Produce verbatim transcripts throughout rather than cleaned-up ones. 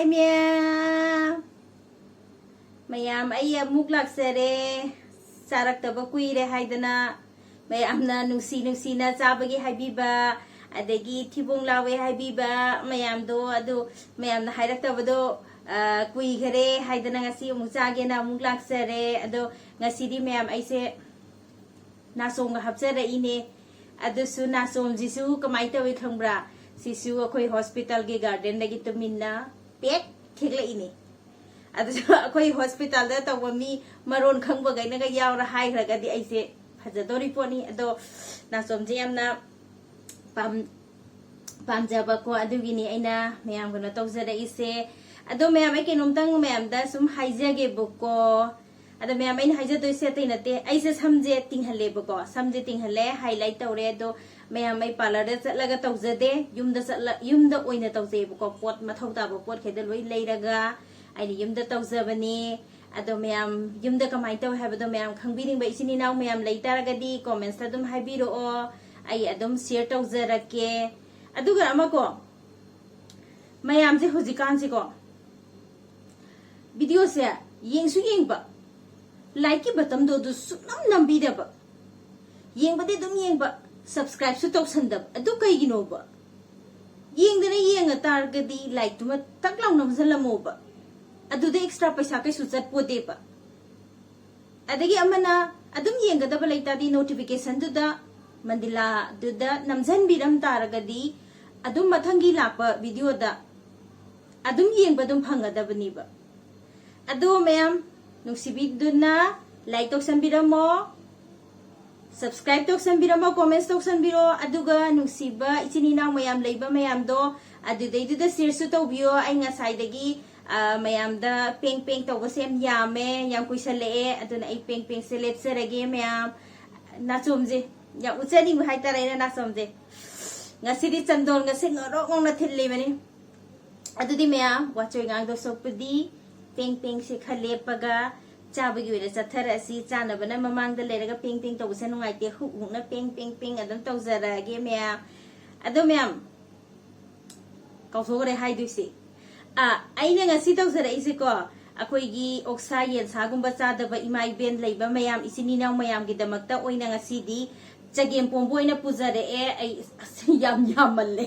ꯃꯌꯥꯝ, ꯃꯌꯥꯝ, ꯑꯩ ꯑꯃꯨꯛ ꯂꯥꯛꯆꯔꯦ꯫ ꯆꯥꯔꯛꯇꯕ ꯀꯨꯏꯔꯦ ꯍꯥꯏꯗꯅ ꯃꯌꯥꯝꯅ ꯅꯨꯡꯁꯤ ꯅꯨꯡꯁꯤꯅ ꯆꯥꯕꯒꯤ ꯍꯥꯏꯕꯤꯕ, ꯑꯗꯒꯤ ꯊꯤꯕꯣꯡ ꯂꯥꯎꯋꯦ ꯍꯥꯏꯕꯤꯕ ꯃꯌꯥꯝꯗꯣ, ꯑꯗꯨ ꯃꯌꯥꯝꯅ ꯍꯥꯏꯔꯛꯇꯕꯗꯣ, ꯑ, ꯀꯨꯏꯈꯔꯦ ꯍꯥꯏꯗꯅ ꯉꯁꯤ ꯑꯃꯨꯛ ꯆꯥꯒꯦꯅ ꯑꯃꯨꯛ ꯂꯥꯛꯆꯔꯦ꯫ ꯑꯗꯣ ꯉꯁꯤꯗꯤ ꯃꯌꯥꯝ ꯑꯩꯁꯦ ꯅꯥꯆꯣꯝꯒ ꯍꯥꯞꯆꯔꯛꯏꯅꯦ꯫ ꯑꯗꯨꯁꯨ ꯅꯥꯆꯣꯝꯁꯤꯁꯨ ꯀꯃꯥꯏꯅ ꯇꯧꯏ ꯈꯪꯕ꯭ꯔꯥ? ꯁꯤꯁꯨ ꯑꯩꯈꯣꯏ ꯍꯣꯁꯄꯤꯇꯥꯜꯒꯤ ꯒꯥꯔꯗꯦꯟꯗꯒꯤ ꯇꯨꯃꯤꯟꯅ ꯄꯦꯛ ꯊꯦꯛꯂꯛꯏꯅꯦ꯫ ꯑꯗꯨꯁꯨ ꯑꯩꯈꯣꯏ ꯍꯣꯁꯄꯤꯇꯥꯜꯗ ꯇꯧꯕ ꯃꯤ ꯃꯔꯣꯟ ꯈꯪꯕꯈꯩꯅꯒ ꯌꯥꯎꯔ ꯍꯥꯏꯈ꯭ꯔꯒꯗꯤ ꯑꯩꯁꯦ ꯐꯖꯗꯣꯔꯤ ꯄꯣꯠꯅꯤ꯫ ꯑꯗꯣ ꯅꯥꯆꯣꯝꯁꯦ ꯌꯥꯝꯅ ꯄꯥꯝ-, ꯄꯥꯝꯖꯕꯀꯣ, ꯑꯗꯨꯒꯤꯅꯤ ꯑꯩꯅ ꯃꯌꯥꯝ ꯀꯩꯅꯣ ꯇꯧꯖꯔꯛꯏꯁꯦ꯫ ꯑꯗꯣ ꯃꯌꯥꯝ, ꯑꯩ ꯀꯩꯅꯣꯝꯇꯪ ꯃꯌꯥꯝꯗ ꯁꯨꯝ ꯍꯥꯏꯖꯒꯦꯕꯀꯣ꯫ ꯑꯗꯣ ꯃꯌꯥꯝ, ꯑꯩꯅ ꯍꯥꯏꯖꯗꯣꯏꯁꯦ ꯑꯇꯩ ꯅꯠꯇꯦ, ꯑꯩꯁꯦ ꯁꯝꯁꯦ ꯇꯤꯡꯍꯜꯂꯦꯕꯀꯣ, ꯁꯝꯁꯦ ꯇꯤꯡꯍꯜꯂꯦ, ꯍꯥꯏꯂꯥꯏꯠ ꯇꯧꯔꯦ꯫ ꯑꯗꯣ ꯃꯌꯥꯝ, ꯑꯩ ꯄꯥꯔꯂꯔꯗ ꯆꯠꯂꯒ ꯇꯧꯖꯗꯦ, ꯌꯨꯝꯗ ꯆꯠꯂ-, ꯌꯨꯝꯗ ꯑꯣꯏꯅ ꯇꯧꯖꯩꯕꯀꯣ꯫ ꯄꯣꯠ, ꯃꯊꯧ ꯇꯥꯕ ꯄꯣꯠꯈꯩꯗ ꯂꯣꯏ ꯂꯩꯔꯒ ꯑꯩꯅ ꯌꯨꯝꯗ ꯇꯧꯖꯕꯅꯦ꯫ ꯑꯗꯣ ꯃꯌꯥꯝ, ꯌꯨꯝꯗ ꯀꯃꯥꯏꯅ ꯇꯧꯋꯦ ꯍꯥꯏꯕꯗꯣ ꯃꯌꯥꯝ ꯈꯪꯕꯤꯅꯤꯡꯕ ꯏꯆꯤꯟ ꯏꯅꯥꯎ ꯃꯌꯥꯝ ꯂꯩ ꯇꯥꯔꯒꯗꯤ ꯀꯣꯃꯦꯟꯁꯇ ꯑꯗꯨꯝ ꯍꯥꯏꯕꯤꯔꯛꯑꯣ, ꯑꯩ ꯑꯗꯨꯝ ꯁꯤꯌꯔ ꯇꯧꯖꯔꯛꯀꯦ꯫ ꯑꯗꯨꯒ ꯑꯃꯀꯣ, ꯃꯌꯥꯝꯁꯦ ꯍꯧꯖꯤꯛꯀꯥꯟꯁꯤꯀꯣ, ꯚꯤꯗꯤꯑꯣꯁꯦ ꯌꯦꯡꯁꯨ ꯌꯦꯡꯕ, ꯂꯥꯏꯛꯀꯤ ꯕꯇꯝꯗꯣ ꯑꯗꯨ ꯁꯨꯡꯅꯝ ꯅꯝꯕꯤꯗꯕ, ꯌꯦꯡꯕꯗꯤ ꯑꯗꯨꯝ ꯌꯦꯡꯕ, ꯁꯕꯁꯀ꯭ꯔꯥꯏꯕꯁꯨ ꯇꯧꯁꯟꯗꯕ꯫ ꯑꯗꯨ ꯀꯩꯒꯤꯅꯣꯕ? ꯌꯦꯡꯗꯅ ꯌꯦꯡꯉ ꯇꯥꯔꯒꯗꯤ ꯂꯥꯏꯛꯇꯨꯃ ꯇꯛ ꯂꯥꯎ ꯅꯝꯁꯤꯜꯂꯝꯃꯣꯕ, ꯑꯗꯨꯗ ꯑꯦꯛꯁꯇ꯭ꯔꯥ ꯄꯩꯁꯥ ꯀꯩꯁꯨ ꯆꯠꯄꯣꯗꯦꯕ꯫ ꯑꯗꯒꯤ ꯑꯃꯅ ꯑꯗꯨꯝ ꯌꯦꯡꯒꯗꯕ ꯂꯩꯇꯥꯔꯗꯤ ꯅꯣꯇꯤꯐꯤꯀꯦꯁꯟꯗꯨꯗ, ꯃꯟꯗꯤꯂꯥꯗꯨꯗ ꯅꯝꯁꯤꯟꯕꯤꯔꯝ ꯇꯥꯔꯒꯗꯤ ꯑꯗꯨꯝ ꯃꯊꯪꯒꯤ ꯂꯥꯛꯄ ꯚꯤꯗꯤꯑꯣꯗ ꯑꯗꯨꯝ ꯌꯦꯡꯕ ꯑꯗꯨꯝ ꯐꯪꯒꯗꯕꯅꯦꯕ꯫ ꯑꯗꯣ ꯃꯌꯥꯝ ꯅꯨꯡꯁꯤꯕꯤꯗꯨꯅ ꯂꯥꯏꯛ ꯇꯧꯁꯟꯕꯤꯔꯝꯃꯣ, ꯁꯕꯁꯀ꯭ꯔꯥꯏꯕ ꯇꯧꯁꯟꯕꯤꯔꯝꯃꯣ, ꯀꯣꯃꯦꯟꯁ ꯇꯧꯁꯟꯕꯤꯔꯣ, ꯑꯗꯨꯒ ꯅꯨꯡꯁꯤꯕ ꯏꯆꯤꯟ ꯏꯅꯥꯎ ꯃꯌꯥꯝ ꯂꯩꯕ ꯃꯌꯥꯝꯗꯣ ꯑꯗꯨꯗꯩꯗꯨꯗ ꯁꯤꯌꯔꯁꯨ ꯇꯧꯕꯤꯌꯣ꯫ ꯑꯩ ꯉꯁꯥꯏꯗꯒꯤ, ꯑ, ꯃꯌꯥꯝꯗ ꯄꯦꯡ ꯄꯦꯡ ꯇꯧꯕꯁꯦ ꯌꯥꯝ ꯌꯥꯝꯃꯦ, ꯌꯥꯝ ꯀꯨꯏꯁꯜꯂꯛꯑꯦ, ꯑꯗꯨꯅ ꯑꯩ ꯄꯦꯡ ꯄꯦꯡꯁꯦ ꯂꯦꯞꯆꯔꯒꯦ ꯃꯌꯥꯝ꯫ ꯅꯥꯆꯣꯝꯁꯦ ꯌꯥꯝ ꯎꯠꯆꯅꯤꯡꯕ ꯍꯥꯏꯇꯥꯔꯦ ꯑꯩꯅ ꯅꯥꯆꯣꯝꯁꯦ꯫ ꯉꯁꯤꯗꯤ ꯆꯟꯗꯣꯟꯒꯁꯦ ꯉꯧꯔꯣꯛ ꯉꯧꯅ ꯊꯤꯜꯂꯤꯕꯅꯤ꯫ ꯑꯗꯨꯗꯤ ꯃꯌꯥꯝ, ꯋꯥꯆꯣꯏ ꯉꯥꯡꯗꯧ ꯁꯔꯨꯛꯄꯨꯗꯤ ꯄꯦꯡ ꯄꯦꯡꯁꯦ ꯈꯔ ꯂꯦꯞꯄꯒ ꯆꯥꯕꯒꯤ ꯑꯣꯏꯅ ꯆꯠꯊꯔꯛꯑꯁꯤ꯫ ꯆꯥꯅꯕꯅ ꯃꯃꯥꯡꯗ ꯂꯩꯔꯒ ꯄꯦꯡ ꯄꯦꯡ ꯇꯧꯕꯁꯦ ꯅꯨꯡꯉꯥꯏꯇꯦ꯫ ꯍꯨꯛ ꯍꯨꯛꯅ ꯄꯦꯡ ꯄꯦꯡ ꯄꯦꯡ ꯑꯗꯨꯝ ꯇꯧꯖꯔꯛꯑꯒꯦ ꯃꯌꯥꯝ꯫ ꯑꯗꯣ ꯃꯌꯥꯝ, ꯀꯥꯎꯊꯣꯛꯈ꯭ꯔꯦ ꯍꯥꯏꯗꯣꯏꯁꯦ꯫ ꯑꯥ, ꯑꯩꯅ ꯉꯁꯤ ꯇꯧꯖꯔꯛꯏꯁꯦꯀꯣ, ꯑꯩꯈꯣꯏꯒꯤ ꯑꯣꯛꯁꯥ ꯌꯦꯟꯁꯥꯒꯨꯝꯕ ꯆꯥꯗꯕ ꯏꯃꯥ ꯏꯕꯦꯟ ꯂꯩꯕ ꯃꯌꯥꯝ, ꯏꯆꯤꯟ ꯏꯅꯥꯎ ꯃꯌꯥꯝꯒꯤꯗꯃꯛꯇ ꯑꯣꯏꯅ ꯉꯁꯤꯗꯤ ꯆꯒꯦꯝ ꯄꯣꯝꯕ ꯑꯣꯏꯅ ꯄꯨꯖꯔꯛꯑꯦ꯫ ꯑꯩ ꯑꯁ, ꯌꯥꯝ ꯌꯥꯝꯃꯜꯂꯦ꯫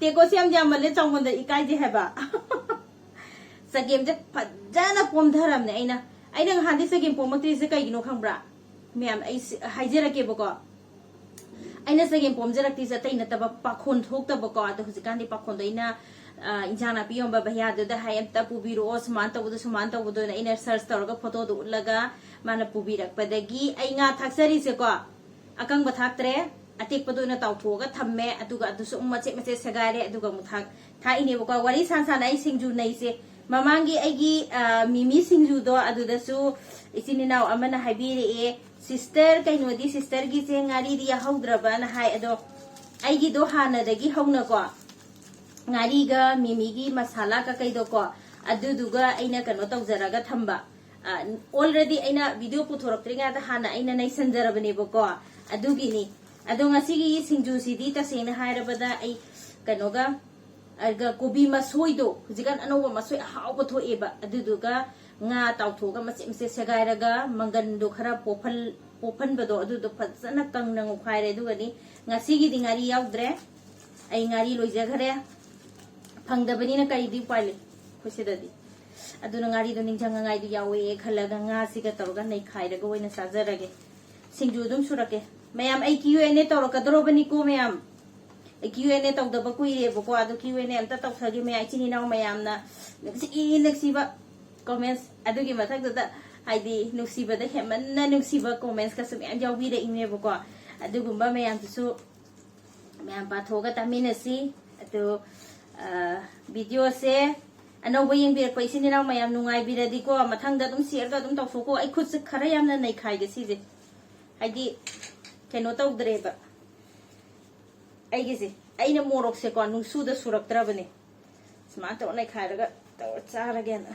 ꯇꯦꯡꯀꯣꯠꯁꯦ ꯌꯥꯝ ꯌꯥꯝꯃꯜꯂꯦ, ꯆꯥꯎꯃꯟꯗ ꯏꯀꯥꯏꯖꯩ ꯍꯥꯏꯕ꯫ ꯆꯒꯦꯝꯁꯦ ꯐꯖꯅ ꯄꯣꯝꯊꯔꯝꯅꯦ ꯑꯩꯅ꯫ ꯑꯩꯅ ꯉꯍꯥꯟꯗꯤ ꯆꯒꯦꯝ ꯄꯣꯝꯃꯛꯇ꯭ꯔꯤꯁꯦ ꯀꯩꯒꯤꯅꯣ ꯈꯪꯕ꯭ꯔꯥ? ꯃꯌꯥꯝ, ꯑꯩ ꯁꯤ-, ꯍꯥꯏꯖꯔꯛꯀꯦꯕꯀꯣ꯫ ꯑꯩꯅ ꯆꯒꯦꯝ ꯄꯣꯝꯖꯔꯛꯇ꯭ꯔꯤꯁꯦ ꯑꯇꯩ ꯅꯠꯇꯕ, ꯄꯥꯈꯣꯟ ꯊꯣꯛꯇꯕꯀꯣ꯫ ꯑꯗꯣ ꯍꯧꯖꯤꯛꯀꯥꯟꯗꯤ ꯄꯥꯈꯣꯟꯗꯣ ꯑꯩꯅ, ꯑ, ꯏꯟꯖꯥꯡ ꯅꯥꯄꯤ ꯌꯣꯟꯕ ꯚꯩꯌꯥꯗꯨꯗ ꯍꯥꯏ, "ꯑꯝꯇ ꯄꯨꯕꯤꯔꯛꯑꯣ, ꯁꯨꯃꯥꯏꯅ ꯇꯧꯕꯗꯣ, ꯁꯨꯃꯥꯏꯅ ꯇꯧꯕꯗꯣꯅ" ꯑꯩꯅ search ꯇꯧꯔꯒ ꯐꯣꯇꯣꯗꯣ ꯎꯠꯂꯒ ꯃꯥꯅ ꯄꯨꯕꯤꯔꯛꯄꯗꯒꯤ ꯑꯩ ꯉꯥ ꯊꯥꯛꯆꯔꯤꯁꯦꯀꯣ꯫ ꯑꯀꯪꯕ ꯊꯥꯛꯇ꯭ꯔꯦ, ꯑꯇꯦꯛꯄꯗꯣ ꯑꯣꯏꯅ ꯇꯥꯎꯊꯣꯛꯑꯒ ꯊꯝꯃꯦ꯫ ꯑꯗꯨꯒ ꯑꯗꯨꯁꯨ ꯑꯃꯨꯛ ꯃꯆꯦꯠ ꯃꯆꯦꯠ ꯁꯦꯒꯥꯏꯔꯦ, ꯑꯗꯨꯒ ꯑꯃꯨꯛ ꯊꯥꯛ-, ꯊꯥꯛꯏꯅꯦꯕꯀꯣ꯫ ꯋꯥꯔꯤ ꯁꯥꯟ ꯁꯥꯟꯅ ꯑꯩ ꯁꯤꯡꯖꯨ ꯅꯩꯁꯦ꯫ ꯃꯃꯥꯡꯒꯤ ꯑꯩꯒꯤ, ꯑ, ꯃꯤꯃꯤ ꯁꯤꯡꯖꯨꯗꯣ, ꯑꯗꯨꯗꯁꯨ ꯏꯆꯤꯟ ꯏꯅꯥꯎ ꯑꯃꯅ ꯍꯥꯏꯕꯤꯔꯛꯑꯦ, "Sister, ꯀꯩꯅꯣꯗꯤ, sisterꯒꯤꯁꯦ ꯉꯥꯔꯤꯗꯤ ꯌꯥꯍꯧꯗ꯭ꯔꯕꯅ" ꯍꯥꯏ꯫ ꯑꯗꯣ ꯑꯩꯒꯤꯗꯣ ꯍꯥꯟꯅꯗꯒꯤ ꯍꯧꯅꯀꯣ, ꯉꯥꯔꯤꯒ ꯃꯤꯃꯤꯒꯤ ꯃꯁꯥꯂꯥ ꯀꯀꯩꯗꯣꯀꯣ, ꯑꯗꯨꯗꯨꯒ ꯑꯩꯅ ꯀꯩꯅꯣ ꯇꯧꯖꯔꯒ ꯊꯝꯕ꯫ ꯑ, already ꯑꯩꯅ video ꯄꯨꯊꯣꯔꯛꯇ꯭ꯔꯤꯉꯩꯗ ꯍꯥꯟꯅ ꯑꯩꯅ ꯅꯩꯁꯟꯖꯔꯕꯅꯦꯕꯀꯣ, ꯑꯗꯨꯒꯤꯅꯤ꯫ ꯑꯗꯣ ꯉꯁꯤꯒꯤ ꯁꯤꯡꯖꯨꯁꯤꯗꯤ ꯇꯁꯦꯡꯅ ꯍꯥꯏꯔꯕꯗ ꯑꯩ ꯀꯩꯅꯣꯒ, ꯑꯗꯨꯒ ꯀꯣꯕꯤ ꯃꯁꯣꯏꯗꯣ, ꯍꯧꯖꯤꯛꯀꯥꯟ ꯑꯅꯧꯕ ꯃꯁꯣꯏ ꯑꯍꯥꯎꯕ ꯊꯣꯛꯑꯦꯕ, ꯑꯗꯨꯗꯨꯒ ꯉꯥ ꯇꯥꯎꯊꯣꯛꯑꯒ ꯃꯆꯦꯠ ꯃꯆꯦꯠ ꯁꯦꯒꯥꯏꯔꯒ ꯃꯪꯒꯟꯗꯣ ꯈꯔ ꯄꯣꯞꯍꯟ-, ꯄꯣꯞꯍꯟꯕꯗꯣ, ꯑꯗꯨꯗꯣ ꯐꯖꯅ ꯀꯪꯅ ꯉꯧꯈꯥꯏꯔꯦ꯫ ꯑꯗꯨꯒꯅꯤ, ꯉꯁꯤꯒꯤꯗꯤ ꯉꯥꯔꯤ ꯌꯥꯎꯗ꯭ꯔꯦ, ꯑꯩ ꯉꯥꯔꯤ ꯂꯣꯏꯖꯈ꯭ꯔꯦ꯫ ꯐꯪꯗꯕꯅꯤꯅ ꯀꯔꯤꯗꯤ ꯎꯄꯥꯏ ꯂꯩ ꯑꯩꯈꯣꯏ ꯁꯤꯗꯗꯤ꯫ ꯑꯗꯨꯅ ꯉꯥꯔꯤꯗꯣ ꯅꯤꯡꯁꯤꯡꯉꯉꯥꯏꯗꯣ ꯌꯥꯎꯋꯦ ꯈꯜꯂꯒ ꯉꯥꯁꯤꯒ ꯇꯧꯔꯒ ꯅꯩꯈꯥꯏꯔꯒ ꯑꯣꯏꯅ ꯆꯥꯖꯔꯒꯦ꯫ ꯁꯤꯡꯖꯨ ꯑꯗꯨꯝ ꯁꯨꯔꯛꯀꯦ꯫ ꯃꯌꯥꯝ, ꯑꯩ Q and A ꯇꯧꯔꯛꯀꯗꯧꯔꯕꯅꯤꯀꯣ ꯃꯌꯥꯝ꯫ ꯑꯩ Q and A ꯇꯧꯗꯕ ꯀꯨꯏꯔꯦꯕꯀꯣ, ꯑꯗꯣ Q and A ꯑꯝꯇ ꯇꯧꯊꯒꯦ ꯃꯌꯥꯝ, ꯏꯆꯤꯟ ꯏꯅꯥꯎ ꯃꯌꯥꯝꯅ ꯅꯨꯡꯁꯤ ꯅꯨꯡꯁꯤꯕ comments, ꯑꯗꯨꯒꯤ ꯃꯊꯛꯇꯨꯗ ꯍꯥꯏꯗꯤ ꯅꯨꯡꯁꯤꯕꯗ ꯍꯦꯟꯃꯟꯅ ꯅꯨꯡꯁꯤꯕ commentsꯀꯁꯨ ꯃꯌꯥꯝ ꯌꯥꯎꯕꯤꯔꯛꯏꯅꯦꯕꯀꯣ꯫ ꯑꯗꯨꯒꯨꯝꯕ ꯃꯌꯥꯝꯗꯨꯁꯨ ꯃꯌꯥꯝ ꯄꯥꯊꯣꯛꯑꯒ ꯇꯥꯃꯤꯟꯅꯁꯤ꯫ ꯑꯗꯣ, ꯑ, videoꯁꯦ ꯑꯅꯧꯕ ꯌꯦꯡꯕꯤꯔꯛꯄ ꯏꯆꯤꯟ ꯏꯅꯥꯎ ꯃꯌꯥꯝ ꯅꯨꯡꯉꯥꯏꯕꯤꯔꯗꯤꯀꯣ, ꯃꯊꯪꯗ ꯑꯗꯨꯝ shareꯒ ꯑꯗꯨꯝ ꯇꯧꯊꯣꯛꯀꯣ꯫ ꯑꯩ ꯈꯨꯠꯁꯦ ꯈꯔ ꯌꯥꯝꯅ ꯅꯩꯈꯥꯏꯒꯦ ꯁꯤꯁꯦ, ꯍꯥꯏꯗꯤ ꯀꯩꯅꯣ ꯇꯧꯗ꯭ꯔꯦꯕ ꯑꯩꯒꯤꯁꯦ꯫ ꯑꯩꯅ ꯃꯣꯔꯣꯛꯁꯦꯀꯣ ꯅꯨꯡꯁꯨꯗ ꯁꯨꯔꯛꯇ꯭ꯔꯕꯅꯦ, ꯁꯨꯃꯥꯏꯅ ꯇꯧꯔ ꯅꯩꯈꯥꯏꯔꯒ ꯇꯧꯔ ꯆꯥꯔꯒꯦꯅ꯫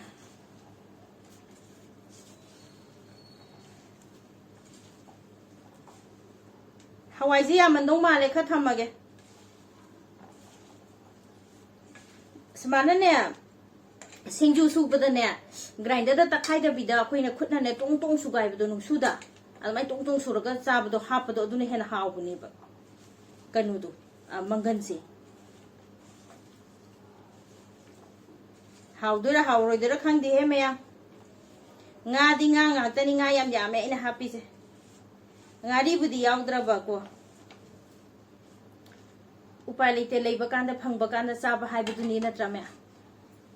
ꯍꯋꯥꯏꯁꯦ ꯌꯥꯝꯃꯟꯗꯧ ꯃꯥꯜꯂꯦ, ꯈꯔ ꯊꯝꯃꯒꯦ꯫ ꯁꯨꯃꯥꯏꯅꯅꯦ, ꯁꯤꯡꯖꯨ ꯁꯨꯕꯗꯅꯦ, ꯒ꯭ꯔꯥꯏꯟꯗꯔꯗ ꯇꯛꯈꯥꯏꯗꯕꯤꯗ ꯑꯩꯈꯣꯏꯅ ꯈꯨꯠꯅꯅꯦ ꯇꯣꯡ ꯇꯣꯡ ꯁꯨꯒꯥꯏꯕꯗꯣ, ꯅꯨꯡꯁꯨꯗ ꯑꯗꯨꯃꯥꯏꯅ ꯇꯣꯡ ꯇꯣꯡ ꯁꯨꯔꯒ ꯆꯥꯕꯗꯣ, ꯍꯥꯞꯄꯗꯣ, ꯑꯗꯨꯅ ꯍꯦꯟꯅ ꯍꯥꯎꯕꯅꯦꯕ꯫ ꯀꯩꯅꯣꯗꯣ, ꯑ, ꯃꯪꯒꯟꯁꯦ꯫ ꯍꯥꯎꯗꯣꯏꯔꯥ ꯍꯥꯎꯔꯣꯏꯗꯣꯏꯔꯥ ꯈꯪꯗꯦꯍꯦ ꯃꯌꯥꯝ꯫ ꯉꯥꯗꯤ ꯉꯥ ꯉꯥꯛꯇꯅꯤ, ꯉꯥ ꯌꯥꯝ ꯌꯥꯝꯃꯦ ꯑꯩꯅ ꯍꯥꯞꯄꯤꯁꯦ꯫ ꯉꯥꯔꯤꯕꯨꯗꯤ ꯌꯥꯎꯗ꯭ꯔꯕꯀꯣ꯫ ꯎꯄꯥꯏ ꯂꯩꯇꯦ, ꯂꯩꯕ ꯀꯥꯟꯗ, ꯐꯪꯕ ꯀꯥꯟꯗ ꯆꯥꯕ ꯍꯥꯏꯕꯗꯨꯅꯤ, ꯅꯠꯇ꯭ꯔꯥ ꯃꯌꯥꯝ?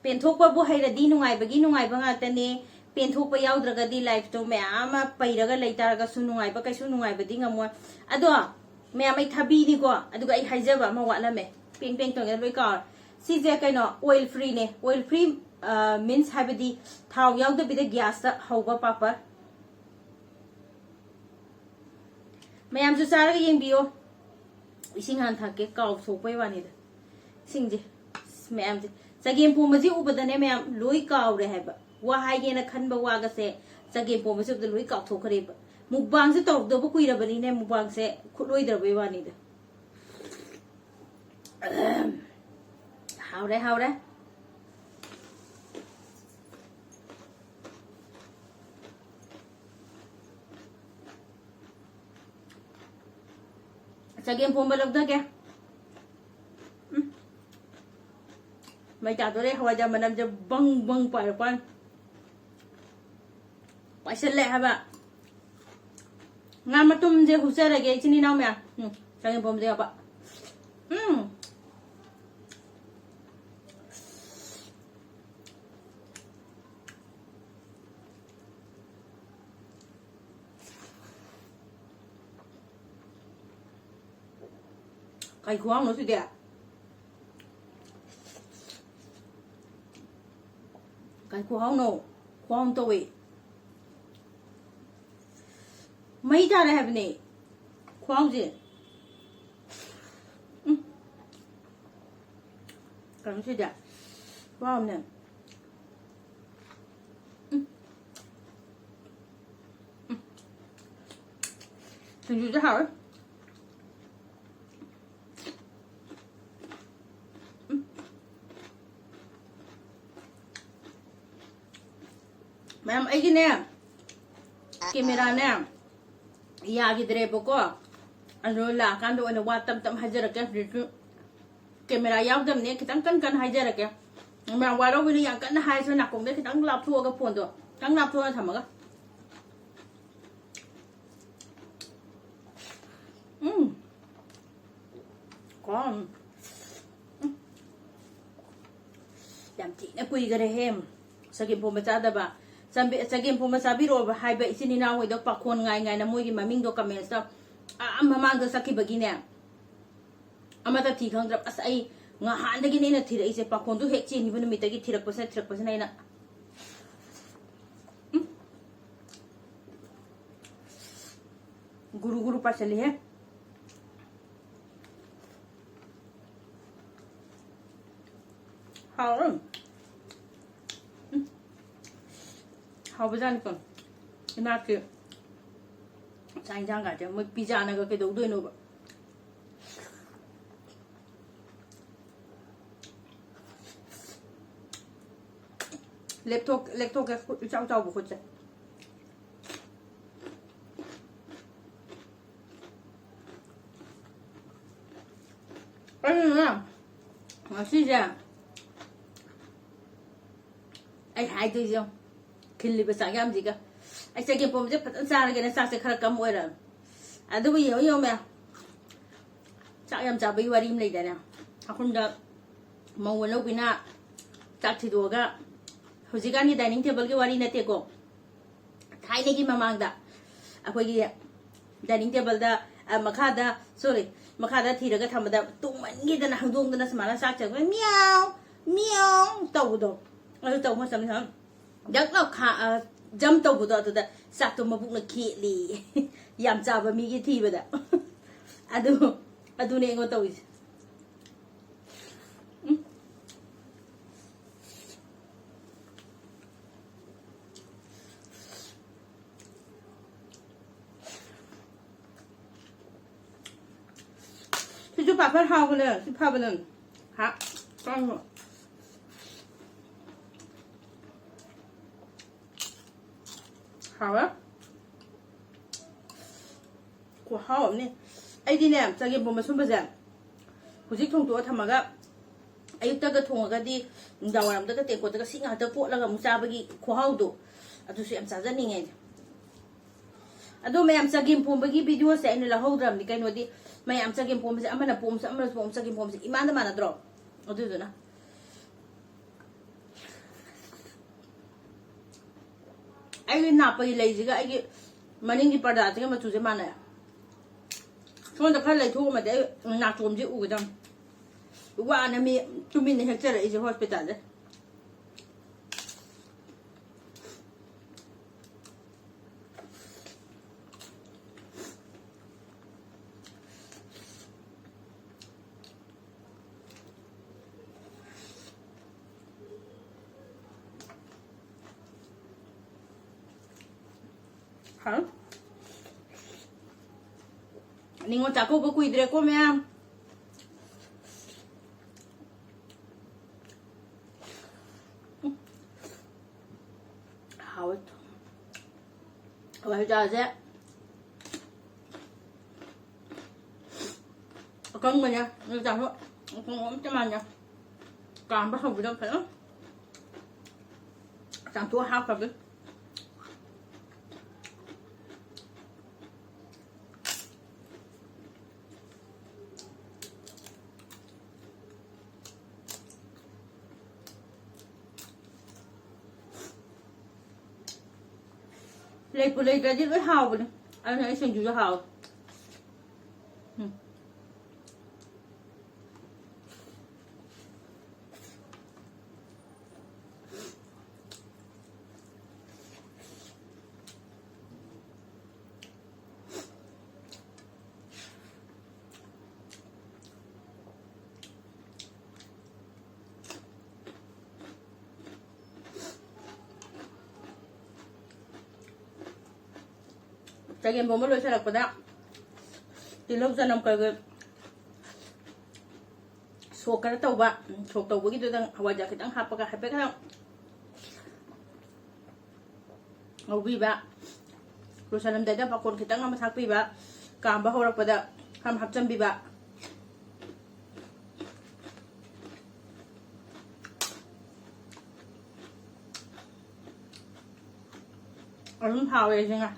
ꯄꯦꯟꯊꯣꯛꯄꯕꯨ ꯍꯩꯔꯗꯤ ꯅꯨꯡꯉꯥꯏꯕꯒꯤ ꯅꯨꯡꯉꯥꯏꯕ ꯉꯥꯛꯇꯅꯦ꯫ ꯄꯦꯟꯊꯣꯛꯄ ꯌꯥꯎꯗ꯭ꯔꯒꯗꯤ ꯂꯥꯏꯐꯇꯣ ꯃꯌꯥꯝ ꯑꯃ ꯄꯩꯔꯒ ꯂꯩ ꯇꯥꯔꯒꯁꯨ ꯅꯨꯡꯉꯥꯏꯕ ꯀꯩꯁꯨ ꯅꯨꯡꯉꯥꯏꯕꯗꯤ ꯉꯝꯃꯣꯏ꯫ ꯑꯗꯣ ꯃꯌꯥꯝ, ꯑꯩ ꯊꯥꯕꯤꯅꯤꯀꯣ, ꯑꯗꯨꯒ ꯑꯩ ꯍꯥꯏꯖꯕ ꯑꯃ ꯋꯥꯠꯂꯝꯃꯦ, ꯄꯦꯡ ꯄꯦꯡ ꯇꯧꯅ ꯂꯣꯏ ꯀꯥꯎꯔꯦ꯫ ꯁꯤꯁꯦ ꯀꯩꯅꯣ, oil freeꯅꯦ꯫ Oil free means ꯍꯥꯏꯕꯗꯤ ꯊꯥꯎ ꯌꯥꯎꯗꯕꯤꯗ gas ꯇ ꯍꯧꯕ ꯄꯥꯄꯔ꯫ ꯃꯌꯥꯝꯁꯨ ꯆꯥꯔꯒ ꯌꯦꯡꯕꯤꯌꯣ꯫ ꯏꯁꯤꯡ ꯍꯥꯟꯅ ꯊꯛꯀꯦ, ꯀꯥꯎꯊꯣꯛꯄꯩ ꯋꯥꯅꯤꯗ꯫ ꯏꯁꯤꯡꯁꯦ, ꯑꯁ, ꯃꯌꯥꯝꯁꯦ, ꯆꯒꯦꯝ ꯄꯣꯝꯕꯁꯦ ꯎꯕꯗꯅꯦ ꯃꯌꯥꯝ ꯂꯣꯏ ꯀꯥꯎꯔꯦ ꯍꯥꯏꯕ꯫ ꯋꯥ ꯍꯥꯏꯒꯦꯅ ꯈꯟꯕ ꯋꯥꯒꯁꯦ ꯆꯒꯦꯝ ꯄꯣꯝꯕꯁꯦ ꯎꯕꯗ ꯂꯣꯏ ꯀꯥꯎꯊꯣꯛꯈ꯭ꯔꯦꯕ꯫ Mukbang ꯁꯦ ꯇꯧꯗꯕ ꯀꯨꯏꯔꯕꯅꯤꯅꯦ, mukbang ꯁꯦ ꯈꯨꯠꯂꯣꯏꯗ꯭ꯔꯕꯩ ꯋꯥꯅꯤꯗ꯫ ꯍꯥꯎꯔꯦ, ꯍꯥꯎꯔꯦ꯫ ꯆꯒꯦꯝ ꯄꯣꯝꯕ ꯂꯧꯊꯒꯦ꯫ ꯎꯝ꯫ ꯃꯩ ꯇꯥꯗꯣꯔꯦ, ꯍꯋꯥꯏꯖꯥꯔ ꯃꯅꯝꯁꯦ ꯕꯪ ꯕꯪ ꯄꯥꯏꯔꯛꯄ ꯋꯥꯅꯤ꯫ ꯄꯥꯏꯁꯜꯂꯦ ꯍꯥꯏꯕ꯫ ꯉꯥ ꯃꯇꯨꯝꯁꯦ ꯍꯨꯠꯆꯔꯒꯦ, ꯏꯆꯤꯟ ꯏꯅꯥꯎ ꯃꯌꯥꯝ꯫ ꯎꯝ, ꯆꯒꯦꯝ ꯄꯣꯝꯕꯗ ꯌꯥꯎꯕ꯫ ꯎꯝ꯫ ꯀꯩ ꯈꯨꯍꯥꯎꯅꯣ ꯁꯤꯗꯤ? ꯀꯩ ꯈꯨꯍꯥꯎꯅꯣ? ꯈꯨꯍꯥꯎ ꯑꯃ ꯇꯧꯋꯦ꯫ ꯃꯩ ꯇꯥꯔꯦ ꯍꯥꯏꯕꯅꯦ ꯈꯨꯍꯥꯎꯁꯦ꯫ ꯎꯝ꯫ ꯀꯩꯅꯣ ꯁꯤꯗꯤ? ꯈꯨꯍꯥꯎ ꯑꯃꯅꯦ꯫ ꯎꯝ꯫ ꯎꯝ꯫ ꯁꯤꯡꯖꯨꯁꯦ ꯍꯥꯎꯋꯦ꯫ ꯎꯝ꯫ ꯃꯌꯥꯝ, ꯑꯩꯒꯤꯅꯦ, ꯀꯦꯃꯦꯔꯥꯅꯦ ꯌꯥꯈꯤꯗ꯭ꯔꯦꯕꯀꯣ꯫ ꯑꯗꯣ ꯂꯥꯛꯑꯀꯥꯟꯗ ꯑꯣꯏꯅ ꯋꯥ ꯇꯞ ꯇꯞ ꯍꯥꯏꯖꯔꯛꯀꯦ꯫ ꯍꯧꯖꯤꯛꯁꯨ ꯀꯦꯃꯦꯔꯥ ꯌꯥꯎꯗꯕꯅꯦ, ꯈꯤꯇꯪ ꯀꯟ ꯀꯟꯅ ꯍꯥꯏꯖꯔꯛꯀꯦ꯫ ꯃꯌꯥꯝ ꯋꯥꯔꯧꯕꯤꯅꯨ, ꯌꯥꯝ ꯀꯟꯅ ꯍꯥꯏꯔꯁꯨ ꯅꯥꯀꯣꯡꯗ ꯈꯤꯇꯪ ꯂꯥꯞꯊꯣꯛꯑꯒ ꯐꯣꯟꯗꯣ ꯈꯤꯇꯪ ꯂꯥꯞꯊꯣꯛꯑꯒ ꯊꯝꯃꯒ꯫ ꯎꯝ꯫ ꯀꯣ꯫ ꯎꯝ꯫ ꯌꯥꯝ ꯊꯤꯅ ꯀꯨꯏꯈꯔꯦꯍꯦ ꯆꯒꯦꯝꯄꯣꯝꯕ ꯆꯥꯗꯕ꯫ ꯆꯝꯕꯤ-, ꯆꯒꯦꯝꯄꯣꯝꯕ ꯆꯥꯕꯤꯔꯛꯑꯣꯕ ꯍꯥꯏꯕ ꯏꯆꯤꯟ ꯏꯅꯥꯎꯍꯣꯏꯗꯣ ꯄꯥꯈꯣꯟ ꯉꯥꯏ ꯉꯥꯏꯅ ꯃꯣꯏꯒꯤ ꯃꯃꯤꯡꯗꯣ comments ꯇ ꯑꯥ ꯃꯃꯥꯡꯗ ꯆꯠꯈꯤꯕꯒꯤꯅꯦ꯫ ꯑꯃꯠꯇ ꯊꯤ ꯈꯪꯗ꯭ꯔꯕ꯫ ꯑꯁ, ꯑꯩ ꯉꯍꯥꯟꯗꯒꯤꯅꯦ ꯑꯩꯅ ꯊꯤꯔꯛꯏꯁꯦ꯫ ꯄꯥꯈꯣꯟꯗꯨ ꯍꯦꯛ ꯆꯦꯟꯈꯤꯕ ꯅꯨꯃꯤꯠꯇꯒꯤ ꯊꯤꯔꯛꯄꯁꯤꯅ, ꯊꯤꯔꯛꯄꯁꯤꯅ ꯑꯩꯅ꯫ ꯎꯝ꯫ ꯒꯨꯔꯨ ꯒꯨꯔꯨ ꯄꯥꯁꯤꯜꯂꯤꯍꯦ꯫ ꯍꯥꯎꯔꯝ꯫ ꯎꯝ꯫ ꯍꯥꯎꯕꯖꯥꯠꯅꯤꯀꯣ꯫ ꯏꯅꯥꯛꯀꯤ ꯆꯥꯛ ꯏꯟꯖꯥꯡꯒꯥꯁꯦ ꯃꯣꯏ ꯄꯤꯖꯥꯅꯒ ꯀꯩꯗꯧꯗꯣꯏꯅꯣꯕ? ꯂꯦꯛꯊꯣꯛ-, ꯂꯦꯛꯊꯣꯛꯀꯦ, ꯈꯨꯠ ꯏꯆꯥꯎ ꯆꯥꯎꯕ ꯈꯨꯠꯁꯦ꯫ ꯑꯩꯅꯅꯦ, ꯉꯁꯤꯁꯦ ꯑꯩ ꯍꯥꯏꯗꯣꯏꯁꯦ ꯌꯦꯡꯉꯨ, ꯈꯤꯜꯂꯤꯕ ꯆꯥꯛ ꯌꯥꯝꯁꯤꯒ꯫ ꯑꯩ ꯆꯒꯦꯝ ꯄꯣꯝꯕꯁꯦ ꯐꯖꯅ ꯆꯥꯔꯒꯦꯅ ꯆꯥꯛꯁꯦ ꯈꯔ ꯀꯝ ꯑꯣꯏꯔꯕꯅꯦ꯫ ꯑꯗꯨꯕꯨ ꯌꯦꯡꯉꯨ, ꯌꯦꯡꯉꯨ ꯃꯌꯥꯝ, ꯆꯥꯛ ꯌꯥꯝ ꯆꯥꯕꯒꯤ ꯋꯥꯔꯤ ꯑꯃ ꯂꯩꯗꯥꯏꯅꯦ? ꯑꯩꯈꯣꯏꯗ ꯃꯧ ꯑꯅꯧꯕꯤꯅ ꯆꯥꯛ ꯊꯤꯗꯣꯛꯑꯒ, ꯍꯧꯖꯤꯛꯀꯥꯟꯒꯤ dining table ꯒꯤ ꯋꯥꯔꯤ ꯅꯠꯇꯦꯀꯣ, ꯊꯥꯏꯅꯒꯤ ꯃꯃꯥꯡꯗ ꯑꯩꯈꯣꯏꯒꯤ dining table ꯗ, ꯑ, ꯃꯈꯥꯗ, sorry, ꯃꯈꯥꯗ ꯊꯤꯔꯒ ꯊꯝꯕꯗ ꯇꯣꯡꯃꯟꯈꯤꯗꯅ ꯍꯪꯗꯣꯡꯗꯅ ꯁꯨꯃꯥꯏꯅ ꯆꯥꯛ ꯆꯪꯕ ꯃꯤꯌꯥꯎ ꯃꯤꯌꯥꯎ ꯇꯧꯕꯗꯣ, ꯑꯗꯨ ꯇꯧꯕ ꯃꯇꯝꯗ ꯗꯛ ꯂꯥꯎ ꯈꯥ-, ꯑ, jump ꯇꯧꯕꯗꯣ, ꯑꯗꯨꯗ ꯆꯥꯛꯇꯣ ꯃꯕꯨꯛꯅ ꯈꯦꯠꯂꯤ꯫ ꯌꯥꯝ ꯆꯥꯕ ꯃꯤꯒꯤ ꯊꯤꯕꯗ꯫ ꯑꯗꯨ, ꯑꯗꯨꯅꯦ ꯑꯩꯉꯣꯟꯗ ꯇꯧꯔꯤꯁꯦ꯫ ꯎꯝ꯫ ꯁꯤꯁꯨ ꯄꯥꯐꯔ ꯍꯥꯎꯕꯅꯦ, ꯁꯤ ꯐꯕꯅꯦ꯫ ꯍꯥ, ꯆꯥꯎꯋꯣ꯫ ꯍꯥꯎꯔꯦ꯫ ꯈꯨꯍꯥꯎ ꯑꯃꯅꯤ꯫ ꯑꯩꯗꯤꯅꯦ, ꯆꯒꯦꯝꯄꯣꯝꯕ ꯁꯨꯝꯕꯁꯦ ꯍꯧꯖꯤꯛ ꯊꯣꯡꯗꯣꯛꯑ ꯊꯝꯃꯒ ꯑꯌꯨꯛꯇꯒ ꯊꯣꯡꯉꯒꯗꯤ ꯅꯨꯡꯗꯥꯡ ꯋꯥꯏꯔꯝꯗꯒ ꯇꯦꯡꯀꯣꯠꯇꯒ ꯁꯤ ꯉꯥꯛꯇ ꯀꯣꯠꯂꯒ ꯑꯃꯨꯛ ꯆꯥꯕꯒꯤ ꯈꯨꯍꯥꯎꯗꯣ, ꯑꯗꯨꯁꯨ ꯌꯥꯝ ꯆꯥꯖꯅꯤꯡꯉꯦ ꯑꯩꯗꯤ꯫ ꯑꯗꯣ ꯃꯌꯥꯝ, ꯆꯒꯦꯝ ꯄꯣꯝꯕꯒꯤ ꯚꯤꯗꯤꯑꯣꯁꯦ ꯑꯩꯅ ꯂꯧꯍꯧꯗ꯭ꯔꯕꯅꯤ꯫ ꯀꯩꯅꯣꯗꯤ ꯃꯌꯥꯝ, ꯆꯒꯦꯝ ꯄꯣꯝꯕꯁꯦ ꯑꯃꯅ ꯄꯣꯝꯁꯨ ꯑꯃꯅꯁꯨ ꯄꯣꯝ, ꯆꯒꯦꯝ ꯄꯣꯝꯕꯁꯦ ꯏꯃꯥꯟꯗ ꯃꯥꯟꯅꯗ꯭ꯔꯣ? ꯑꯗꯨꯗꯨꯅ ꯑꯩꯒꯤ ꯅꯥꯞꯄꯒꯤ ꯂꯩꯁꯤꯒ ꯑꯩꯒꯤ ꯃꯅꯤꯡꯒꯤ ꯄꯔꯗꯥꯁꯤꯒ ꯃꯆꯨꯁꯦ ꯃꯥꯟꯅꯩ꯫ ꯁꯣꯝꯗ ꯈꯔ ꯂꯩꯊꯣꯛꯑꯝꯃꯗꯤ ꯑꯩ ꯅꯥꯆꯣꯝꯁꯦ ꯎꯒꯗꯝ꯫ ꯋꯥꯅ ꯃꯤ ꯇꯨꯃꯤꯟꯅ ꯍꯦꯛꯆꯔꯛꯏꯁꯦ ꯍꯣꯁꯄꯤꯇꯥꯜꯗ꯫ ꯍꯥꯎ꯫ ꯅꯤꯉꯣꯜ ꯆꯥꯛꯀꯧꯕ ꯀꯨꯏꯗ꯭ꯔꯦꯀꯣ ꯃꯌꯥꯝ꯫ ꯍꯥꯎꯋꯦ꯫ ꯍꯋꯥꯏꯖꯥꯔꯁꯦ ꯑꯀꯪꯕꯅꯦ, ꯍꯋꯥꯏꯖꯥꯔꯁꯨ ꯑꯀꯪꯕ ꯑꯝꯇ ꯃꯥꯟꯅ ꯀꯥꯝꯕ ꯍꯧꯕꯗ ꯐꯖꯅ ꯆꯥꯝꯊꯣꯛꯑ ꯍꯥꯞꯈ꯭ꯔꯒꯦ꯫ ꯂꯩꯄꯨ ꯂꯩꯇ꯭ꯔꯗꯤ ꯂꯣꯏ ꯍꯥꯎꯕꯅꯦ꯫ ꯑꯗꯨꯅ ꯑꯩ ꯁꯤꯡꯖꯨꯁꯨ ꯍꯥꯎꯋꯦ꯫ ꯎꯝ꯫ ꯆꯒꯦꯝ ꯄꯣꯝꯕ ꯂꯣꯏꯁꯤꯜꯂꯛꯄꯗ ꯇꯤꯜꯍꯧ ꯆꯅꯝ ꯀꯩꯀꯩ ꯁꯣꯛ ꯈꯔ ꯇꯧꯕ, ꯁꯣꯛ ꯇꯧꯕꯒꯤꯗꯨꯗ ꯍꯋꯥꯏꯖꯥꯔ ꯈꯤꯇꯪ ꯍꯥꯞꯄꯒ ꯍꯥꯏꯐꯦꯠ ꯈꯔ ꯉꯧꯕꯤꯕ꯫ ꯂꯣꯏꯁꯜꯂꯝꯗꯥꯏꯗ ꯄꯥꯈꯣꯟ ꯈꯤꯇꯪ ꯑꯃ ꯊꯥꯛꯄꯤꯕ꯫ ꯀꯥꯝꯕ ꯍꯧꯔꯛꯄꯗ ꯈꯔ ꯍꯥꯞꯆꯤꯟꯕꯤꯕ꯫ ꯑꯗꯨꯝ ꯍꯥꯎꯋꯦ ꯁꯤꯅ꯫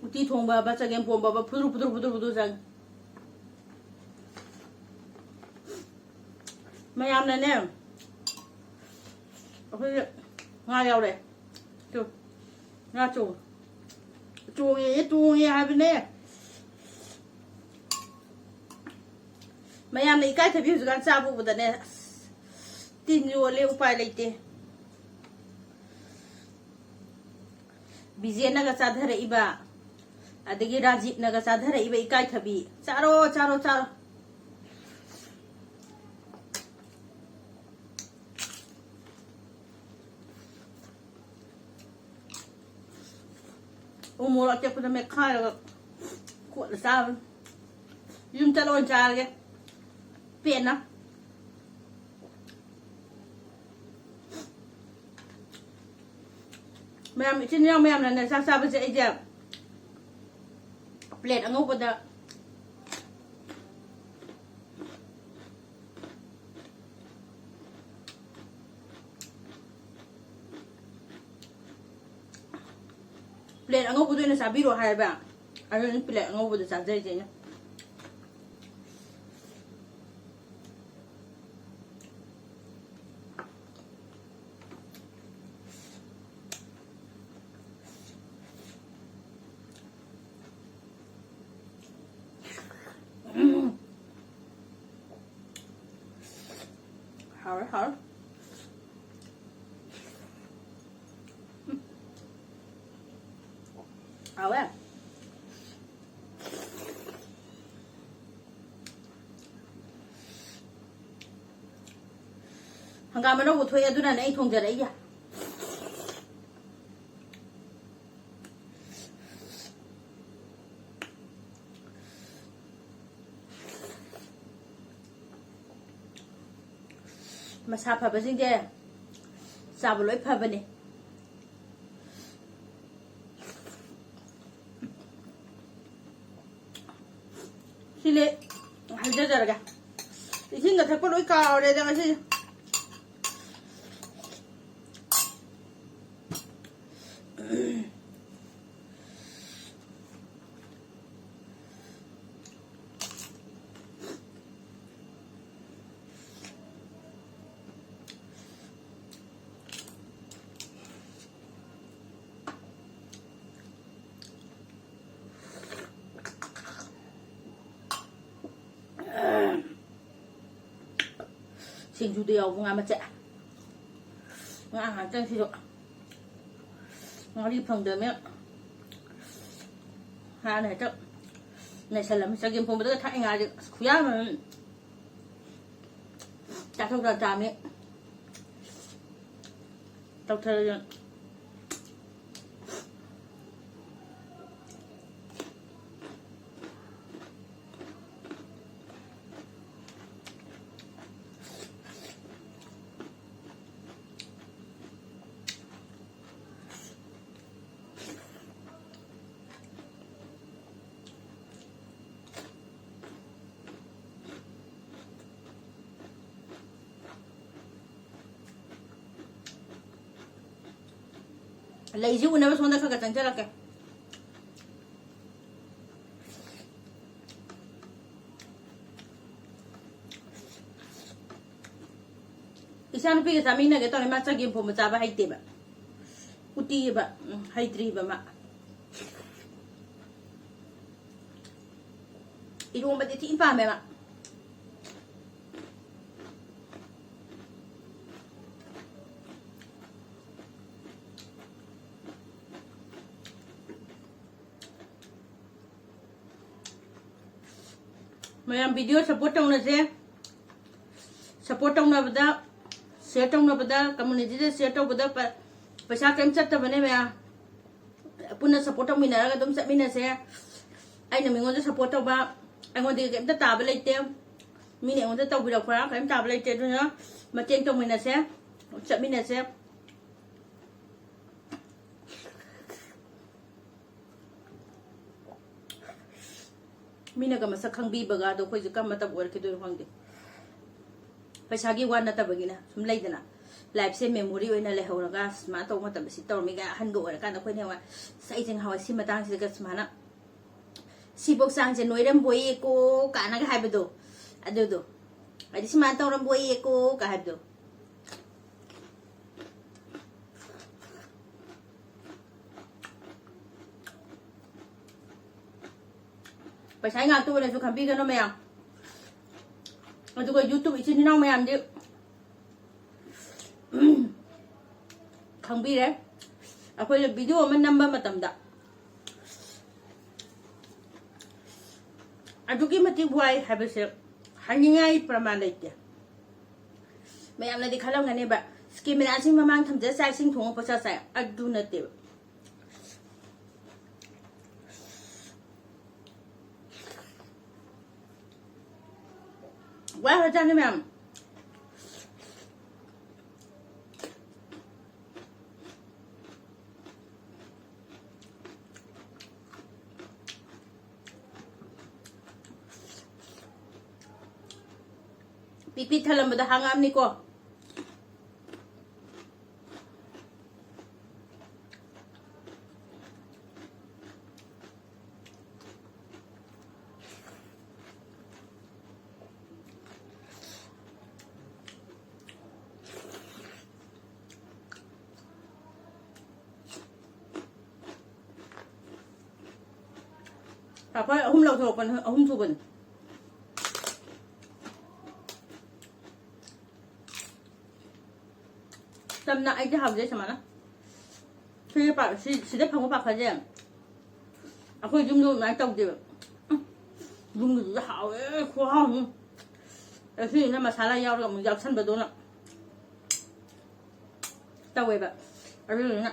ꯎꯇꯤ ꯊꯣꯡꯕ ꯍꯥꯏꯕ, ꯆꯒꯦꯝ ꯄꯣꯝꯕ ꯍꯥꯏꯕ, ꯐꯨꯗ꯭ꯔꯨ ꯐꯨꯗ꯭ꯔꯨ ꯐꯨꯗ꯭ꯔꯨ ꯐꯨꯗ꯭ꯔꯨ ꯆꯪꯉꯤ꯫ ꯃꯌꯥꯝꯅꯅꯦ, ꯑꯩꯈꯣꯏꯒꯤ ꯉꯥ ꯌꯥꯎꯔꯦ꯫ ꯇꯨ, ꯉꯥ ꯆꯣꯡꯉꯦ꯫ ꯆꯣꯡꯉꯦ, ꯇꯣꯡꯉꯦ ꯍꯥꯏꯕꯅꯦ꯫ ꯃꯌꯥꯝꯅ ꯏꯀꯥꯏꯊꯕꯤ ꯍꯧꯖꯤꯛꯀꯥꯟ ꯆꯥꯕ ꯎꯕꯗꯅꯦ, ꯑꯁ, ꯇꯤꯟ ꯌꯣꯠꯂꯦ, ꯎꯄꯥꯏ ꯂꯩꯇꯦ꯫ ꯕꯤꯖꯦꯟꯅꯒ ꯆꯥꯊꯔꯛꯏꯕ, ꯑꯗꯒꯤ ꯔꯥꯖꯤꯞꯅꯒ ꯆꯥꯊꯔꯛꯏꯕ ꯏꯀꯥꯏꯊꯕꯤ꯫ ꯆꯥꯔꯣ, ꯆꯥꯔꯣ, ꯆꯥꯔꯣ꯫ ꯎ ꯃꯣꯔꯣꯛ ꯑꯇꯦꯛꯄꯗ ꯃꯦꯠꯈꯥꯏꯔꯒ ꯀꯣꯠꯂ ꯆꯥꯕꯅꯤ꯫ ꯌꯨꯝ ꯆꯠꯂ ꯑꯣꯏꯅ ꯆꯥꯔꯒꯦ꯫ ꯄꯦꯟꯅ꯫ ꯃꯌꯥꯝ, ꯏꯆꯤꯟ ꯏꯅꯥꯎ ꯃꯌꯥꯝꯅꯅꯦ, ꯆꯥꯛ ꯆꯥꯕꯁꯦ ꯑꯩꯁꯦ ꯄ꯭ꯂꯦꯠ ꯑꯉꯧꯕꯗ ꯄ꯭ꯂꯦꯠ ꯑꯉꯧꯕꯗ ꯑꯣꯏꯅ ꯆꯥꯕꯤꯔꯣ ꯍꯥꯏꯕ꯫ ꯑꯗꯨꯅ ꯄ꯭ꯂꯦꯠ ꯑꯉꯧꯕꯗ ꯆꯥꯖꯔꯤꯁꯦ ꯑꯩꯅ꯫ ꯍꯥꯎꯔꯦ, ꯍꯥꯎꯔꯦ꯫ ꯍꯥꯎꯋꯦ꯫ ꯍꯪꯒꯥꯝ ꯑꯅꯧꯕ ꯊꯣꯛꯑꯦ, ꯑꯗꯨꯅꯅꯦ ꯑꯩ ꯊꯣꯡꯖꯔꯛꯏꯁꯦ꯫ ꯃꯁꯥ ꯐꯕꯁꯤꯡꯁꯦ ꯆꯥꯕ ꯂꯣꯏ ꯐꯕꯅꯦ꯫ ꯁꯤꯂꯦ ꯍꯥꯏꯖꯖꯔꯒꯦ꯫ ꯏꯁꯤꯡꯒ ꯊꯛꯄ ꯂꯣꯏ ꯀꯥꯎꯔꯦꯗ ꯉꯁꯤꯁꯦ꯫ ꯁꯤꯡꯖꯨꯗ ꯌꯥꯎꯕ ꯉꯥ ꯃꯆꯦꯠ꯫ ꯉꯥ ꯉꯥꯛꯇꯪ ꯁꯤꯁꯨ꯫ ꯉꯥꯔꯤ ꯐꯪꯗ꯭ꯔꯕꯅꯤꯅ ꯍꯥꯟꯅ ꯍꯦꯛꯇ ꯅꯩꯁꯜꯂꯝꯃꯤ꯫ ꯆꯒꯦꯝ ꯄꯣꯝꯕꯗꯒ ꯊꯥꯛꯏ ꯉꯥꯁꯦ ꯑꯁ ꯈꯨꯌꯥꯝ ꯑꯃ꯫ ꯆꯥꯊꯣꯛꯇꯅ ꯆꯥꯃꯤ꯫ ꯇꯧꯊꯔꯁꯨ꯫ ꯂꯩꯁꯤ ꯎꯅꯕ ꯁꯣꯝꯗ ꯈꯔ ꯈꯔ ꯆꯪꯁꯤꯜꯂꯛꯀꯦ꯫ ꯏꯆꯥꯅꯨꯄꯤꯒ ꯆꯥꯃꯤꯟꯅꯒꯦ ꯇꯧꯔꯦ, ꯃꯥ ꯆꯒꯦꯝ ꯄꯣꯝꯕ ꯆꯥꯕ ꯍꯩꯇꯦꯕ, ꯎꯇꯤꯕ, ꯎꯝ, ꯍꯩꯇ꯭ꯔꯤꯕ ꯃꯥ꯫ ꯏꯔꯣꯝꯕꯗꯤ ꯊꯤꯅ ꯄꯥꯝꯃꯦꯕ꯫ ꯃꯌꯥꯝ video support ꯇꯧꯅꯁꯦ꯫ Support ꯇꯧꯅꯕꯗ, share ꯇꯧꯅꯕꯗ, community ꯗ share ꯇꯧꯕꯗ ꯄ-, ꯄꯩꯁꯥ ꯀꯔꯤꯝ ꯆꯠꯇꯕꯅꯦ ꯃꯌꯥꯝ꯫ ꯄꯨꯟꯅ support ꯇꯧꯃꯤꯟꯅꯔꯒ ꯑꯗꯨꯝ ꯆꯠꯃꯤꯟꯅꯁꯦ꯫ ꯑꯩꯅ ꯃꯤꯉꯣꯟꯗ support ꯇꯧꯕ, ꯑꯩꯉꯣꯟꯗꯒꯤ ꯀꯔꯤꯝꯇ ꯇꯥꯕ ꯂꯩꯇꯦ꯫ ꯃꯤꯅ ꯑꯩꯉꯣꯟꯗ ꯇꯧꯕꯤꯔꯛꯄ ꯀꯔꯤꯝ ꯇꯥꯕ ꯂꯩꯇꯦ꯫ ꯑꯗꯨꯅ ꯃꯇꯦꯡ ꯇꯧꯃꯤꯟꯅꯁꯦ, ꯆꯠꯃꯤꯟꯅꯁꯦ꯫ ꯃꯤꯅꯒ ꯃꯁꯛ ꯈꯪꯕꯤꯕꯒꯗꯣ ꯑꯩꯈꯣꯏꯁꯦ ꯀꯔꯝꯕ ꯃꯇꯝ ꯑꯣꯏꯔꯛꯈꯤꯗꯣꯏꯅꯣ ꯈꯪꯗꯦ꯫ ꯄꯩꯁꯥꯒꯤ ꯋꯥ ꯅꯠꯇꯕꯒꯤꯅꯦ, ꯁꯨꯝ ꯂꯩꯗꯅ, ꯂꯥꯏꯐꯁꯦ ꯃꯦꯃꯣꯔꯤ ꯑꯣꯏꯅ ꯂꯩꯍꯧꯔꯒ, ꯁꯨꯃꯥꯏꯅ ꯇꯧꯕ ꯃꯇꯝꯗ ꯁꯤ ꯇꯧꯔꯝꯃꯤꯒ, ꯑꯍꯟꯒ ꯑꯣꯏꯔꯀꯥꯟꯗ ꯑꯩꯈꯣꯏꯅ ꯍꯦꯛ, "ꯑꯁ, ꯑꯩꯁꯦ ꯉꯍꯥꯟꯋꯥꯏ ꯁꯤ ꯃꯇꯥꯡꯁꯤꯗꯒ ꯁꯨꯃꯥꯏꯅ, ꯁꯤꯐꯧ ꯆꯥꯡꯁꯦ ꯅꯣꯏꯔꯝꯕꯣꯏꯌꯦꯀꯣ" ꯀꯥꯏꯅꯒ ꯍꯥꯏꯕꯗꯣ, ꯑꯗꯨꯗꯣ, ꯍꯥꯏꯗꯤ ꯁꯨꯃꯥꯏꯅ ꯇꯧꯔꯝꯕꯣꯏꯌꯦꯀꯣ ꯀꯥꯏ ꯍꯥꯏꯕꯗꯣ꯫ ꯄꯩꯁꯥ ꯉꯥꯛꯇ ꯑꯣꯏꯔꯁꯨ ꯈꯟꯕꯤꯒꯅꯨ ꯃꯌꯥꯝ꯫ ꯑꯗꯨꯒ YouTube ꯏꯆꯤꯟ ꯏꯅꯥꯎ ꯃꯌꯥꯝꯗꯤ ꯈꯪꯕꯤꯔꯦ, ꯑꯩꯈꯣꯏꯅ video ꯑꯃ ꯅꯝꯕ ꯃꯇꯝꯗ ꯑꯗꯨꯛꯀꯤ ꯃꯇꯤꯛ ꯋꯥꯏ ꯍꯥꯏꯕꯁꯦ ꯍꯥꯏꯅꯤꯡꯉꯥꯏ ꯄ꯭ꯔꯃꯥꯟ ꯂꯩꯇꯦ꯫ ꯃꯌꯥꯝꯅꯗꯤ ꯈꯜꯂꯝꯒꯅꯦꯕ, "ꯀꯦꯃꯦꯔꯥꯁꯤꯡ ꯃꯃꯥꯡ ꯊꯝꯖ ꯆꯥꯛ ꯏꯁꯤꯡ ꯊꯣꯡꯉ ꯄꯣꯠꯆꯥ ꯆꯥꯏ", ꯑꯗꯨ ꯅꯠꯇꯦꯕ꯫ ꯋꯥ ꯍꯖꯥꯅꯤ ꯃꯌꯥꯝ꯫ ꯄꯤꯛ ꯄꯤꯛ ꯊꯜꯂꯝꯕꯗꯣ ꯍꯥꯡꯉꯛꯑꯕꯅꯤꯀꯣ꯫ ꯄꯥꯐꯣꯔ ꯑꯍꯨꯝ ꯂꯧꯊꯣꯔꯛꯄꯅꯦ, ꯑꯍꯨꯝ ꯁꯨꯕꯅꯦ꯫ ꯆꯝꯅ ꯑꯩꯗꯤ ꯍꯥꯎꯖꯩ ꯁꯨꯃꯥꯏꯅ꯫ ꯁꯤꯒꯤ ꯄꯥ-, ꯁꯤ-, ꯁꯤꯗ ꯐꯪꯕ ꯄꯥꯐꯣꯔꯁꯦ ꯑꯩꯈꯣꯏ ꯌꯨꯝꯗ ꯑꯗꯨꯃꯥꯏꯅ ꯇꯧꯗꯦꯕ꯫ ꯎꯝ, ꯌꯨꯝꯒꯤꯗꯨꯗꯤ ꯍꯥꯎꯋꯦ, ꯈꯨꯍꯥꯎ ꯑꯃ꯫ ꯑꯁꯤꯁꯤꯅ ꯃꯁꯥꯂꯥ ꯌꯥꯎꯔꯒ ꯑꯃꯨꯛ ꯌꯥꯎꯁꯟꯕꯗꯨꯅ ꯇꯧꯋꯦꯕ꯫ ꯑꯗꯨꯗꯨꯅ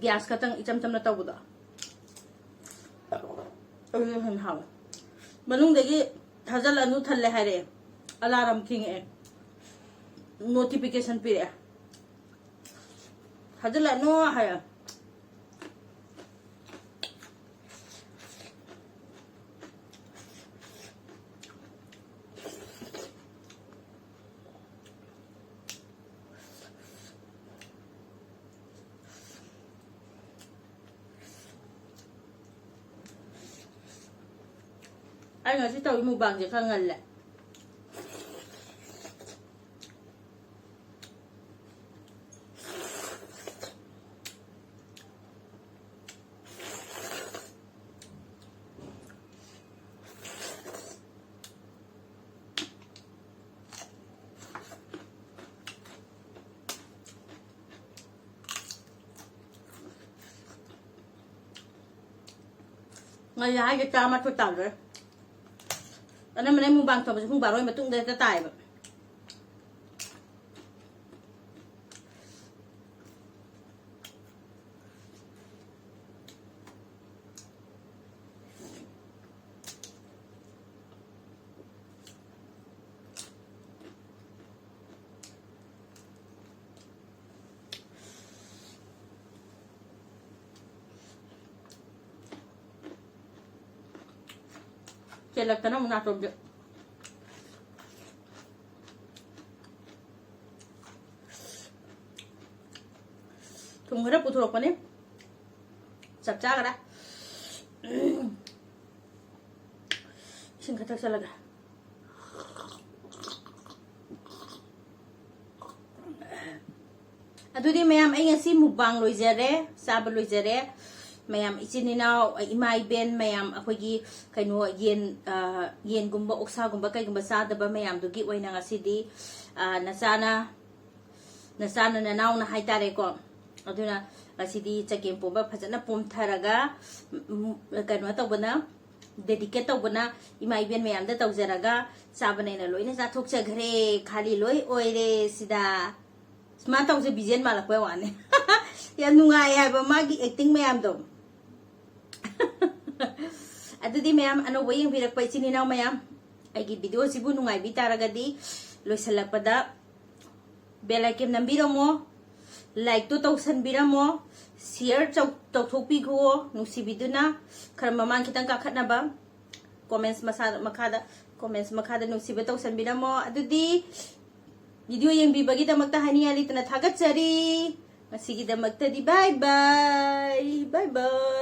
ꯒ꯭ꯌꯥꯁ ꯈꯛꯇꯪ ꯏꯆꯝ ꯆꯝꯅ ꯇꯧꯕꯗꯣ, ꯑꯗꯨꯅ ꯍꯦꯟꯅ ꯍꯥꯎꯋꯦ꯫ ꯃꯅꯨꯡꯗꯒꯤ ꯊꯥꯖꯤꯜꯂꯅꯨ, ꯊꯜꯂꯦ ꯍꯥꯏꯔꯛꯑꯦ꯫ ꯑꯦꯂꯥꯔꯝ ꯈꯤꯡꯉꯛꯑꯦ, ꯅꯣꯇꯤꯐꯤꯀꯦꯁꯟ ꯄꯤꯔꯛꯑꯦ, ꯊꯥꯖꯤꯜꯂꯛꯅꯣ ꯍꯥꯏꯔ꯫ ꯑꯩ ꯉꯁꯤ ꯇꯧꯔꯤ ꯃꯨꯛꯕꯥꯡꯁꯦ ꯈꯔ ꯉꯜꯂꯦ꯫ ꯉꯜꯂꯤ ꯍꯥꯏꯁꯦ ꯇꯔꯥꯃꯥꯊꯣꯏ ꯇꯥꯗꯣꯔꯦ꯫ ꯑꯅꯝꯕꯅ ꯑꯩ ꯃꯨꯛꯕꯥꯡ ꯇꯧꯕꯁꯦ ꯄꯨꯡ ꯕꯥꯔꯣꯒꯤ ꯃꯇꯨꯡꯗ ꯍꯦꯛꯇ ꯇꯥꯏꯌꯦꯕ꯫ ꯆꯦꯜꯂꯛꯇꯅ ꯑꯃꯨꯛ ꯅꯥꯇꯣꯟꯁꯦ꯫ ꯊꯨꯝ ꯈꯔ ꯄꯨꯊꯣꯔꯛꯄꯅꯤ꯫ ꯆꯞ ꯆꯥꯈꯔꯦ꯫ ꯏꯁꯤꯡ ꯈꯔ ꯊꯛꯆꯜꯂꯒꯦ꯫ ꯑꯗꯨꯗꯤ ꯃꯌꯥꯝ, ꯑꯩ ꯉꯁꯤ ꯃꯨꯛꯕꯥꯡ ꯂꯣꯏꯖꯔꯦ, ꯆꯥꯕ ꯂꯣꯏꯖꯔꯦ꯫ ꯃꯌꯥꯝ, ꯏꯆꯤꯟ ꯏꯅꯥꯎ, ꯏꯃꯥ ꯏꯕꯦꯟ ꯃꯌꯥꯝ, ꯑꯩꯈꯣꯏꯒꯤ ꯀꯩꯅꯣ, ꯌꯦꯟ, ꯑ, ꯌꯦꯟꯒꯨꯝꯕ, ꯑꯣꯛꯁꯥꯒꯨꯝꯕ ꯀꯩꯒꯨꯝꯕ ꯆꯥꯗꯕ ꯃꯌꯥꯝꯗꯨꯒꯤ ꯑꯣꯏꯅ ꯉꯁꯤꯗꯤ, ꯑ, ꯅꯆꯥꯅ, ꯅꯆꯥꯅ ꯅꯅꯥꯎꯅ ꯍꯥꯏꯇꯥꯔꯦꯀꯣ꯫ ꯑꯗꯨꯅ ꯉꯁꯤꯗꯤ ꯆꯒꯦꯝ ꯄꯣꯝꯕ ꯐꯖꯅ ꯄꯣꯝꯊꯔꯒ, ꯎꯝ, ꯀꯩꯅꯣ ꯇꯧꯕꯅ, ꯗꯦꯗꯤꯀꯦꯠ ꯇꯧꯕꯅ ꯏꯃꯥ ꯏꯕꯦꯟ ꯃꯌꯥꯝꯗ ꯇꯧꯖꯔꯒ, ꯆꯥꯕꯅꯦꯅ ꯂꯣꯏꯅ ꯆꯥꯊꯣꯛꯆꯈ꯭ꯔꯦ꯫ ꯈꯥꯂꯤ ꯂꯣꯏ ꯑꯣꯏꯔꯦ ꯁꯤꯗ꯫ ꯁꯨꯃꯥꯏꯅ ꯇꯧꯁꯦ, ꯚꯤꯖꯦꯟ ꯃꯥꯜꯂꯛꯄꯩ ꯋꯥꯅꯤ꯫ ꯌꯥꯝ ꯅꯨꯡꯉꯥꯏ ꯍꯥꯏꯕ ꯃꯥꯒꯤ ꯑꯦꯛꯇꯤꯡ ꯃꯌꯥꯝꯗꯣ꯫ ꯑꯗꯨꯗꯤ ꯃꯌꯥꯝ, ꯑꯅꯧꯕ ꯌꯦꯡꯕꯤꯔꯛꯄ ꯏꯆꯤꯟ ꯏꯅꯥꯎ ꯃꯌꯥꯝ, ꯑꯩꯒꯤ video ꯁꯤꯕꯨ ꯅꯨꯡꯉꯥꯏꯕꯤ ꯇꯥꯔꯒꯗꯤ ꯂꯣꯏꯁꯤꯜꯂꯛꯄꯗ bell icon ꯅꯝꯕꯤꯔꯝꯃꯣ, like ꯇꯣ ꯇꯧꯁꯟꯕꯤꯔꯝꯃꯣ, share ꯇꯧ- ꯇꯧꯊꯣꯛꯄꯤꯈꯨꯋꯣ ꯅꯨꯡꯁꯤꯕꯤꯗꯨꯅ꯫ ꯈꯔ ꯃꯃꯥꯡ ꯈꯤꯇꯪ ꯀꯥꯈꯠꯅꯕ comments ꯃꯁꯥ ꯃꯈꯥꯗ comments ꯃꯈꯥꯗ ꯅꯨꯡꯁꯤꯕ ꯇꯧꯁꯟꯕꯤꯔꯝꯃꯣ꯫ ꯑꯗꯨꯗꯤ video ꯌꯦꯡꯕꯤꯕꯒꯤꯗꯃꯛꯇ ꯍꯥꯏꯅꯤꯡꯉꯥꯏ ꯂꯩꯇꯅ ꯊꯥꯒꯠꯆꯔꯤ꯫ ꯉꯁꯤꯒꯤꯗꯃꯛꯇꯗꯤ bye bye, bye bye꯫